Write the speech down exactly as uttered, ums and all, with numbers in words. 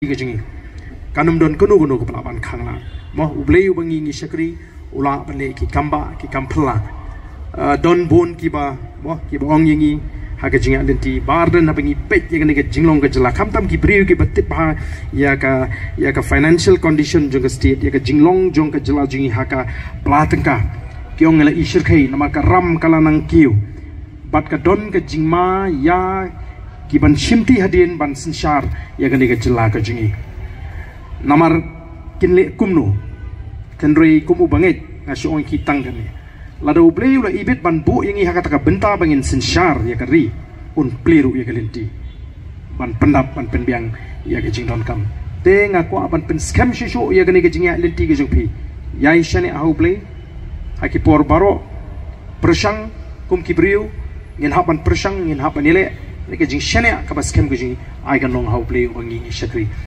ka jong ngi. Kan ym don kano kano kaba lah ban khang lah. Mo, U Blei uba ngi ngi shakri u lah ban leh ki kam ba, ki kam phylla. Ah, don bun kiba, mo, kiba ong ïa ngi ha ka jingïaid lynti, ba ardent haba ngi peit ïa kane ka jinglong ka jylla, khamtam ki briew kiba tip bha ïa ka, ïa ka financial condition jong ka state, ïa ka jinglong jong ka jylla jong ngi ha ka pla tyngka, ki ong ngi la i shyrkhei namar ka ram ka la nang kiew. Bad ka don ka jingma ïa ki ban shimti hadien ban synshar ïa kane ka jylla ka jong ngi. Namar kin leh kumno? Hynrei kum uba ngeit, nga shu ong ïa ki tang kane. Lada U Blei u la ibit ban buh ïa ngi ha kata ka bynta ba ngin synshar ïa ka ri, un plie ruh ïa ka lynti ban pyndap, ban pynbiang ïa ka jingdonkam. Te nga kwah ban pynskhem shuh shuh ïa kane ka jingïaid lynti ka jong phi. Ïai shaniah ha U Blei ha ki por baroh. Pyrshang kum ki briew, ngin hap ban pyrshang, ngin hap ban ïaleh. Kane ka jingshaniah kaba skhem ka jong ngi, ai kan long ha U Blei uba ngi ngi shakri.